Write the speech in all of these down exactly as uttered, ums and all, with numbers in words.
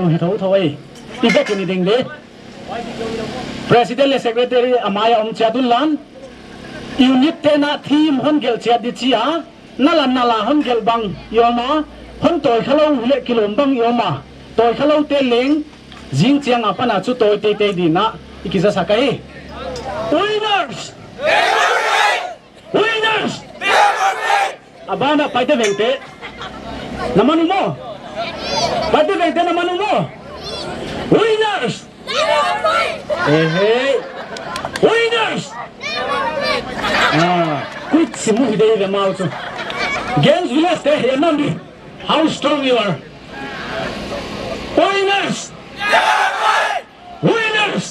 Hi thouthou ei. I vek in i ding di. President leh secretary a mai a om chiat un lan. Unit te'n a theme hon gelh chiat di chi a. Na la na la hon gelh bang i om a. Hon tawi khalou leh kilawm bang i om a. Tawi khalou te leng zing chiang apan a chu tawi teitei dingin i kizasak ahi. Winners! Winners! A ban ah Paite Vengte. Na man uh maw? Paite Vengte na man uh maw? Winners! Eh, hey. Winners! Ah, quit sim uh hi di ve amau chu. Games Village te hi nan di. How strong you are. Winners! Winners!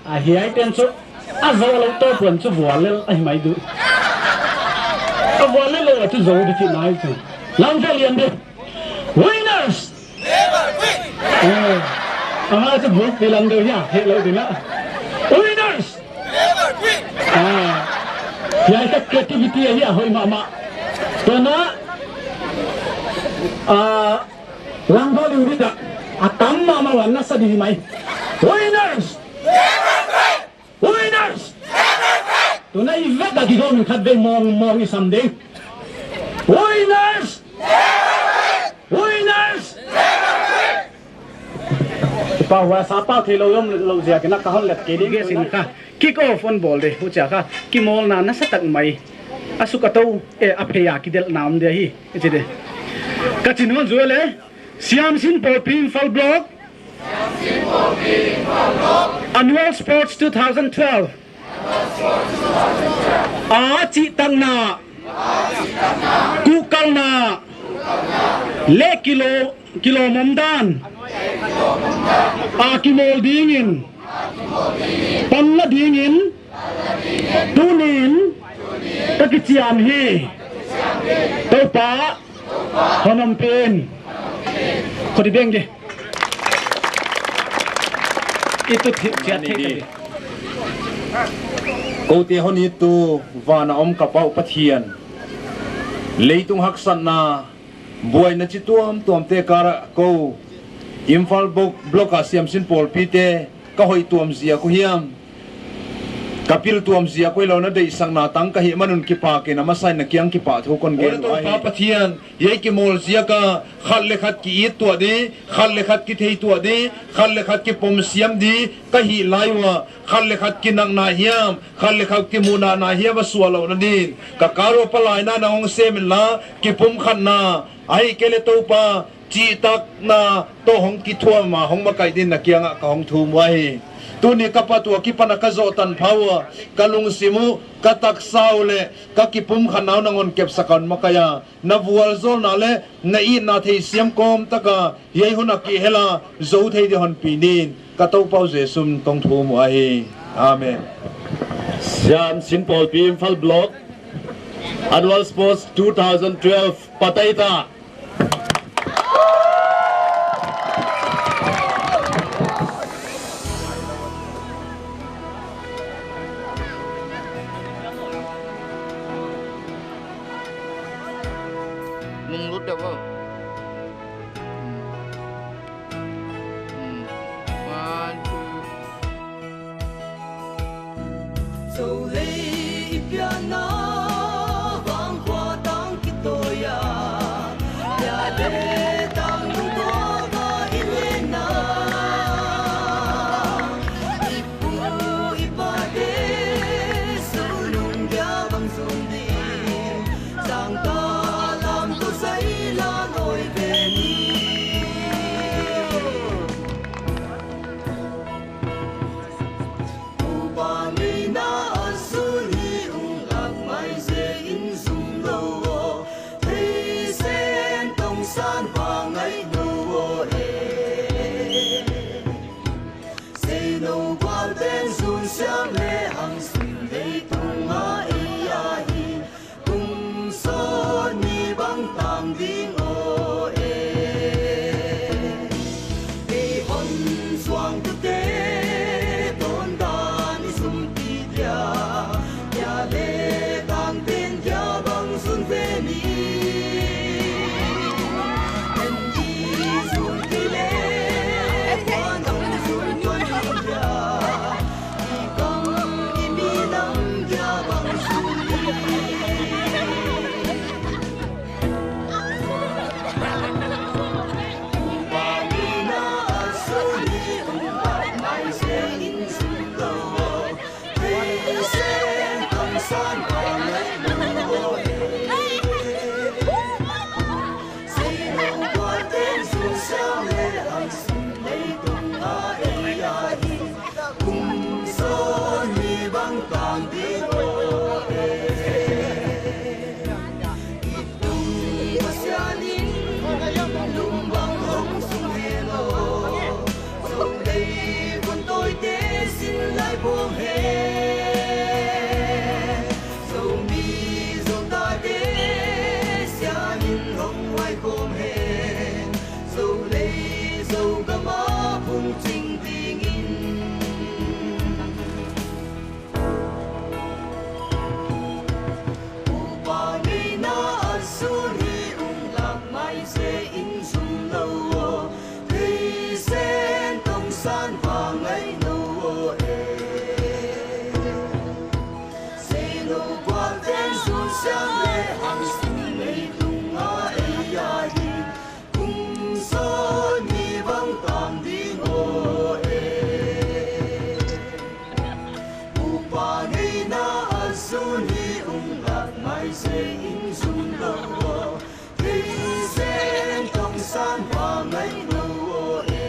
A hiai te'n chu a zou lou toh puan chu vual lel ahi mai di. A vual lel lou chu zou di chih nai chu. Lam vel lian di. Winners! Eh, ama chu buk di lang di hia, he lou di na. Winners! Ah, hiai ka creativity ahi a hoih mahmah. Tuin a, ah, Lang volume di tak. A tam mahmah wan na sa di mai. Winners! Winners! Tuin a i vek a kigawm in khatvei mawngmawng i sam di. Winners! Winners! Kipak hua sa pau theilou om lou ziakin a ka hon let kei di. Guest in kha kick off hon bawl di. Huchia kha kimawlna nasatak mai. A suk a tou, eh, a phei a kidelhna om di hi. I chi di. Ka chi nawn zual e. Siamsin Pawlpi Imphal Block. Annual Sports two thousand twelve. A chihtakna, kuhkalna, leh kilo, kilawm omdan a kimawl dingin, panla dingin, tuni'n ka kichiam hi. Toupa hon ompih in. Khut i beng di. I tu thi-, chiat thei ka di. Koute hon it tu, van a om ka Pa uh Pathian. Leitung haksatna, buaina chi tuamtuamte kar ah kou Imphal Block, Block a Siamsin Pawlpite ka hoih tuam ziak uh hiam, ka pil tuam ziak uh hilou, na deihsakna tang ka hih man un kipak in a masa in na kiang kipahthu kon gen uh ahi. Pa Pathian, hiai kimawl ziak a khat leh khat ki-it tuah di, khat leh khat kithei tuah di, khat leh khat kipom siam di ka hih lai ua, khat leh khat kinakna hiam, khat leh khat kimuhna na hiam a suah louhna din, ka kar ua palaina na hong sem inla, kipumkhatna, ahihkeileh Toupa, chihtakna toh hong kithuam a hong makaih din na kiang ah ka hong thum uhi. Tuni ka pat ua kipan a ka zoh tanpha ua, ka lungsim uh, ka taksa uh leh ka kipumkhatna uh nang hon kepsak a hon makaih a, na vualzawlna leh na itna theisiam kawm tak a hiai hun a kihel a zou thei di hon pi din, ka Toupa uh Jesu min kong thum uhi. Amen. Siamsin Pawlpi Imphal Block Annual Sports two thousand twelve, pataita. Mung lut dah, bro. Hmm. Hmm. One, two. Zoh lei i pianna vangkhua tang kitawi a, pia leh tang lungtuak a i lenna. I pu i pate zoh lungkia bang zong di, zangkal lam toh zai la ngoi ve ni. San va ngai nou e. Sei nou kua ten sun siang leh hang sum lei tung a ei a hi. Kum sawt ni bang tam ding aw e. Upa ngeina a sun hi um lak mai se in sun lou aw. Thisen tong san va ngai nou aw e.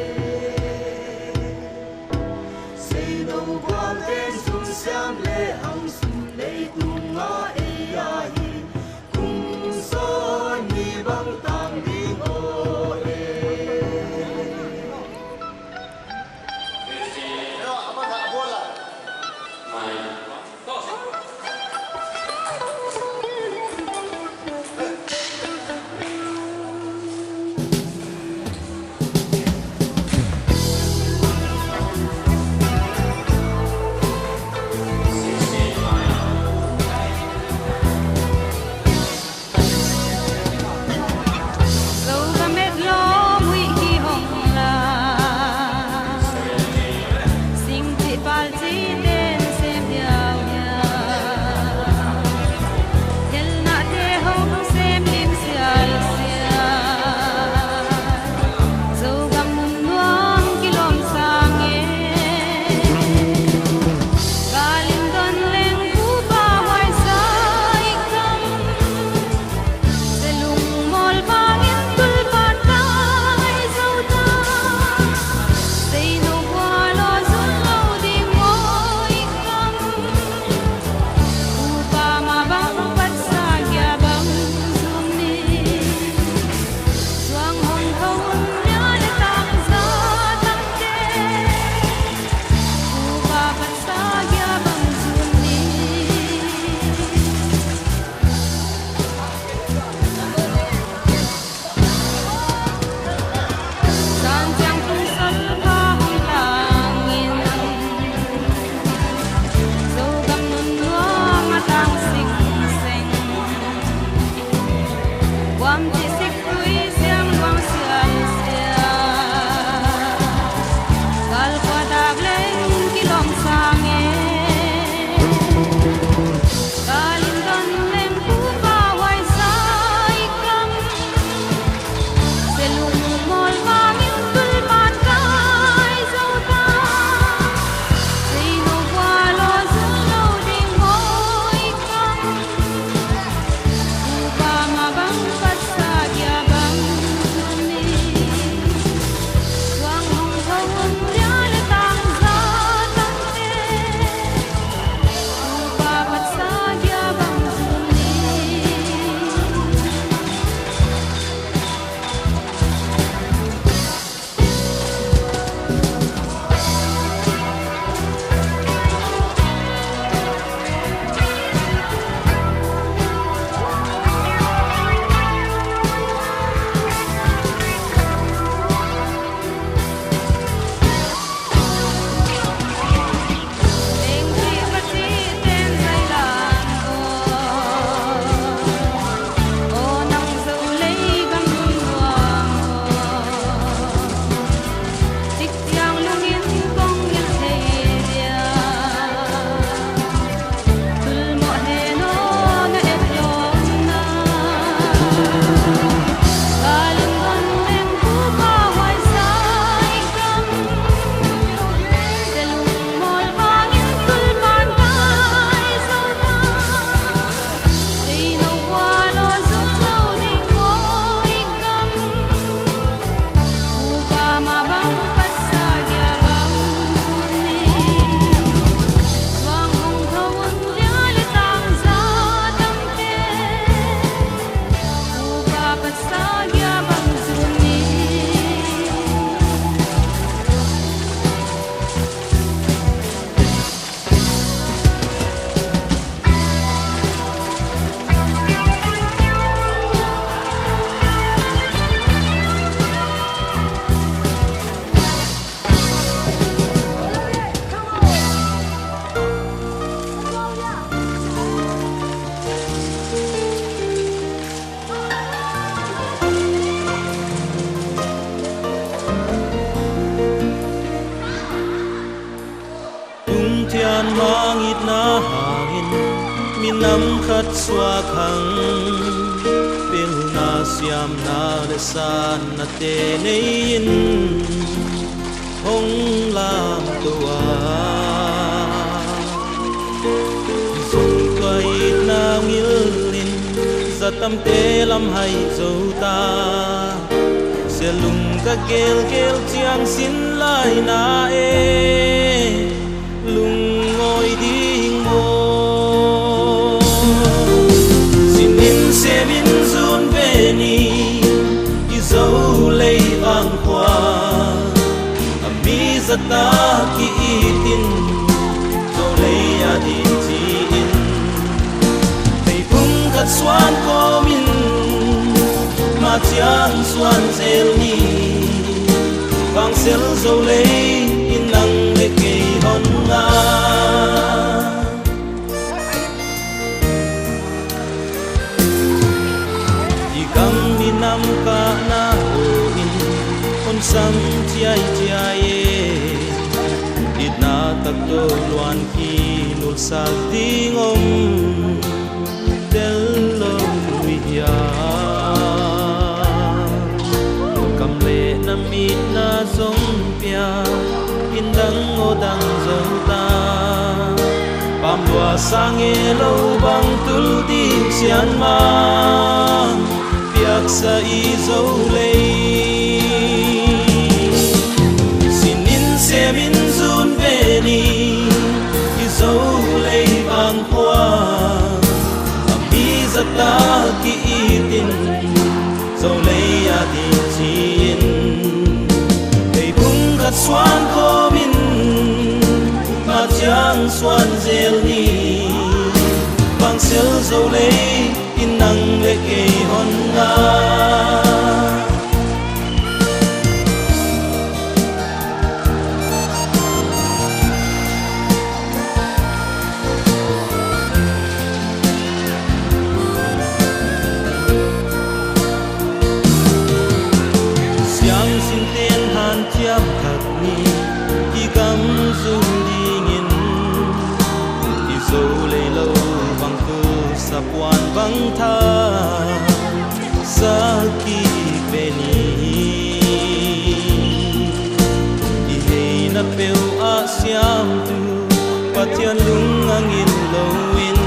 Na hangin minam khat suak hang, pilna siamna leh sanna te nei in hong lamtou a. Zong tua itna ngil in zatamte lam hai zou ta. Selung ka gelgel chiang sin lai na e, lungngawi ding maw? Sinin semin zun ve ni, i Zo lei vang khua, a mi zahtak ki it in, Zo lei a ding chi in. Meipum khat suan kawmin, ma chiang suan zel ni, Vangsel Zo lei in nang leh kei hon nga. I gam i nam kahna aw in hon sam chiaichiai e. Itna tak toh luan ki nulsak ding om tel lou i hia. Kam leh na mitna zong pia, indang aw dang zou ta. Pamlua sang e lou bang tul ding sian mang, piaksa i Zo lei. Sinin semin zun ve ni, i Zo lei vang khua, a mi zahtak ki it in, Zo lei a ding chi in. Meipum khat suan kawmin, ma chiang suan zel ni, Vangsel Zo lei in nang leh kei hon nga. Siamsinten hanciam thak ni, i gam zun dingin, i Zo lei lou bang tu sapuan bang tha, sak ki pe ni. I heina peuh a siamtu Pathian lung a ngil lou in,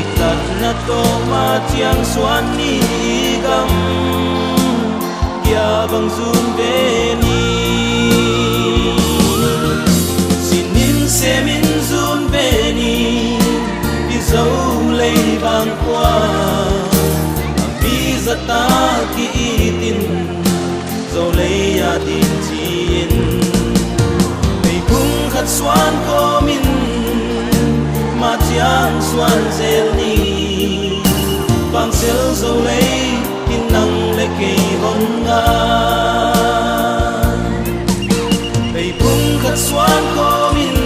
i khatna toh ma chiang suan ni, i gam kia bang zun ve ni. Sinin semin zun ve ni, i Zo lei vang khua, a mi zahtak ki it in, Zo lei a ding chi in. Meipum khat suan kawmin, ma chiang suan zel ni, Vangsel Zo lei in nang leh kei hon nga. Meipum khat suan kawmin,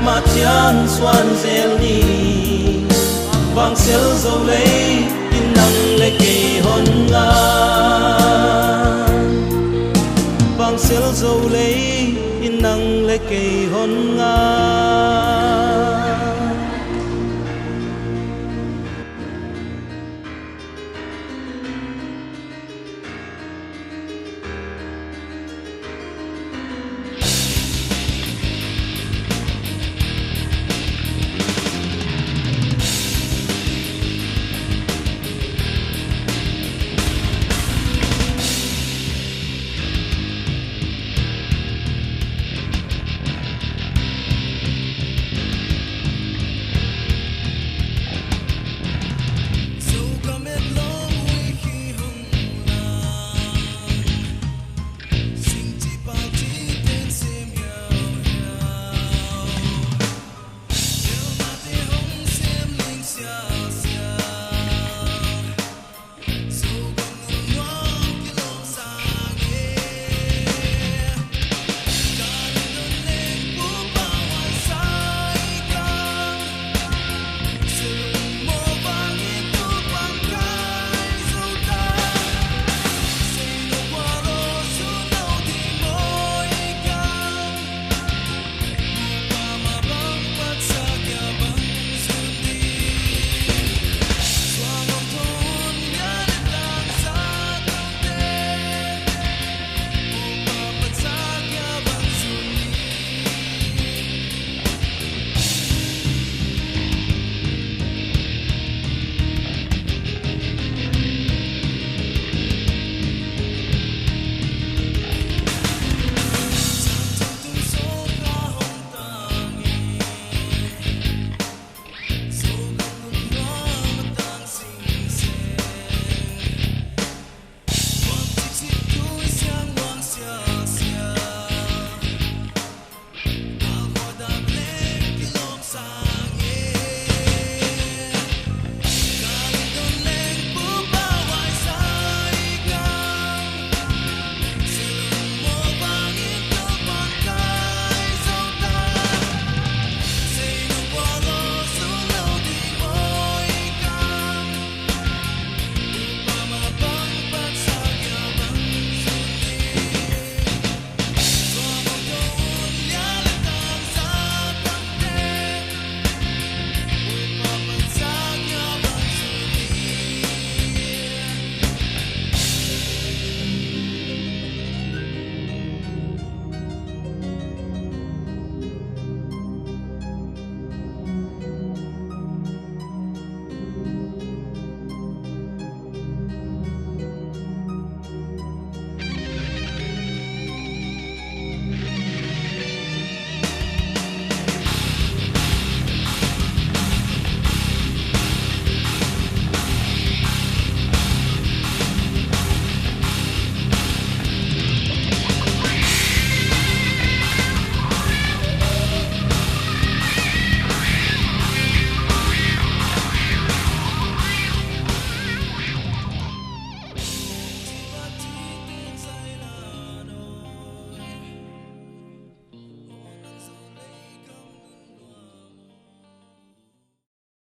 ma chiang suan zel ni, Vangsel Zo lei in nang leh kei hon nga. Vangsel Zo lei in nang leh kei hon nga.